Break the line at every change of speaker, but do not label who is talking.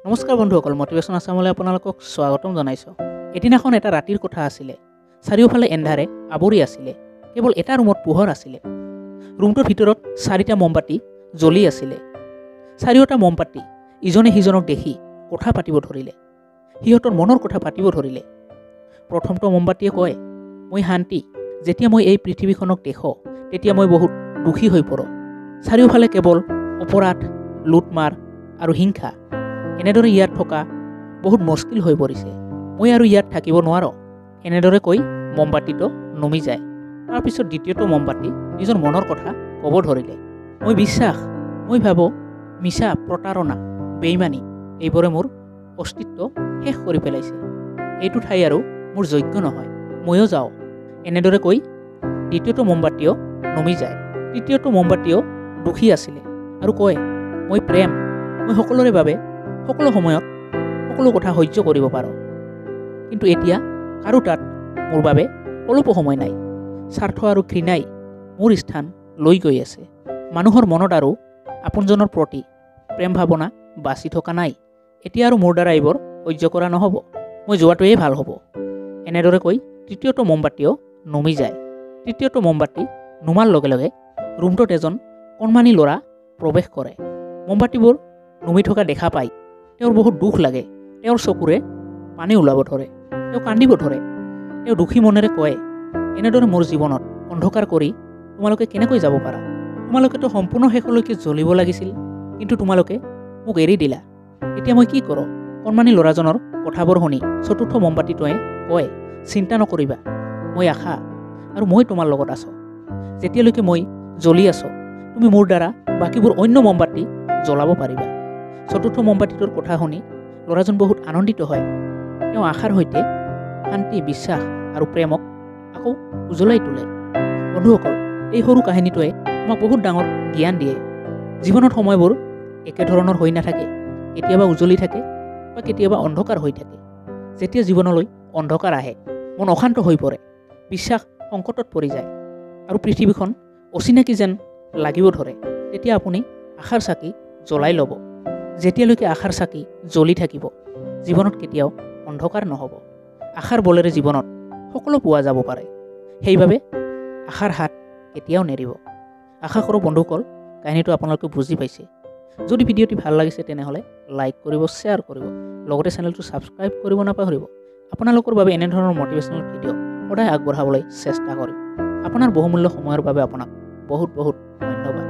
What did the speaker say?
নমস্কাৰ বন্ধুসকল, মটিভেশ্যন আছামলৈ আপোনালোকক স্বাগতম জনাইছোঁ। এদিনাখন এটা ৰাতিৰ কথা আছিলে। চাৰিওফালে এন্ধাৰে আৱৰি আছিলে। কেৱল এটা ৰুমত পোহৰ আছিলে। ৰুমটোৰ ভিতৰত চাৰিটা মমবাতি জ্বলি আছিলে। চাৰিওটা মমবাতি ইজনে সিজনক দেখি কথা পাতিব ধৰিলে, সিহঁতৰ মনৰ কথা পাতিব ধৰিলে। প্ৰথমটো মমবাতিয়ে কয়, মই শান্তি, যেতিয়া মই এই পৃথিৱীখনক দেখোঁ তেতিয়া মই বহুত দুখী হৈ পৰোঁ। চাৰিওফালে কেৱল অপৰাধ, লুটমাৰ আৰু হিংসা। এনেদৰে ইয়াত থকা বহুত মুস্কিল হৈ পৰিছে। মই আৰু ইয়াত থাকিব নোৱাৰোঁ। এনেদৰে কৈ মমবাতিটো নুমি যায়। তাৰপিছত দ্বিতীয়টো মমবাতি নিজৰ মনৰ কথা ক'ব ধৰিলে, মই বিশ্বাস, মই ভাবোঁ মিছা, প্ৰতাৰণা, বেইমানী এইবোৰে মোৰ অস্তিত্ব শেষ কৰি পেলাইছে। এইটো ঠাই আৰু মোৰ যোগ্য নহয়, ময়ো যাওঁ। এনেদৰে কৈ দ্বিতীয়টো মমবাতিও নুমি যায়। তৃতীয়টো মমবাতিও দুখী আছিলে আৰু কয়, মই প্ৰেম, মই সকলোৰে বাবে সকলো সময়ত সকলো কথা সহ্য কৰিব পাৰোঁ, কিন্তু এতিয়া কাৰো তাত মোৰ বাবে অলপো সময় নাই। স্বাৰ্থ আৰু ঘৃণাই মোৰ স্থান লৈ গৈ আছে। মানুহৰ মনত আৰু আপোনজনৰ প্ৰতি প্ৰেম ভাৱনা বাচি থকা নাই। এতিয়া আৰু মোৰ দ্বাৰা এইবোৰ সহ্য কৰা নহ'ব, মই যোৱাটোৱেই ভাল হ'ব। এনেদৰে কৈ তৃতীয়টো মমবাতিও নুমি যায়। তৃতীয়টো মমবাতি নুমাৰ লগে লগে ৰুমটোত এজন কণমানি ল'ৰা প্ৰৱেশ কৰে। মমবাতিবোৰ নুমি থকা দেখা পাই তেওঁৰ বহুত দুখ লাগে। তেওঁৰ চকুৰে পানী ওলাব ধৰে, তেওঁ কান্দিব ধৰে। তেওঁ দুখী মনেৰে কয়, এনেদৰে মোৰ জীৱনত অন্ধকাৰ কৰি তোমালোকে কেনেকৈ যাব পাৰা? তোমালোকেতো সম্পূৰ্ণ শেষলৈকে জ্বলিব লাগিছিল, কিন্তু তোমালোকে মোক এৰি দিলা। এতিয়া মই কি কৰোঁ? কণমানি ল'ৰাজনৰ কথাবোৰ শুনি চতুৰ্থ মমবাতিটোৱে কয়, চিন্তা নকৰিবা, মই আশা আৰু মই তোমাৰ লগত আছোঁ। যেতিয়ালৈকে মই জ্বলি আছোঁ, তুমি মোৰ দ্বাৰা বাকীবোৰ অন্য মমবাতি জ্বলাব পাৰিবা। চতুৰ্থ মমবাতিটোৰ কথা শুনি ল'ৰাজন বহুত আনন্দিত হয়। তেওঁ আশাৰ সৈতে শান্তি, বিশ্বাস আৰু প্ৰেমক আকৌ উজ্বলাই তোলে। বন্ধুসকল, এই সৰু কাহিনীটোৱে আমাক বহুত ডাঙৰ জ্ঞান দিয়ে। জীৱনত সময়বোৰ একেধৰণৰ হৈ নাথাকে। কেতিয়াবা উজ্বলি থাকে বা কেতিয়াবা অন্ধকাৰ হৈ থাকে। যেতিয়া জীৱনলৈ অন্ধকাৰ আহে, মন অশান্ত হৈ পৰে, বিশ্বাস সংকটত পৰি যায় আৰু পৃথিৱীখন অচিনাকি যেন লাগিব ধৰে, তেতিয়া আপুনি আশাৰ চাকি জ্বলাই ল'ব। যেতিয়ালৈকে আশাৰ চাকি জ্বলি থাকিব, জীৱনত কেতিয়াও অন্ধকাৰ নহ'ব। আশাৰ বলেৰে জীৱনত সকলো পোৱা যাব পাৰে। সেইবাবে আশাৰ হাত কেতিয়াও নেৰিব। আশা কৰোঁ বন্ধুসকল, কাহিনীটো আপোনালোকে বুজি পাইছে। যদি ভিডিঅ'টি ভাল লাগিছে তেনেহ'লে লাইক কৰিব, শ্বেয়াৰ কৰিব, লগতে চেনেলটো ছাবস্ক্ৰাইব কৰিব নাপাহৰিব। আপোনালোকৰ বাবে এনেধৰণৰ মটিভেশ্যনেল ভিডিঅ' সদায় আগবঢ়াবলৈ চেষ্টা কৰিম। আপোনাৰ বহুমূল্য সময়ৰ বাবে আপোনাক বহুত বহুত ধন্যবাদ।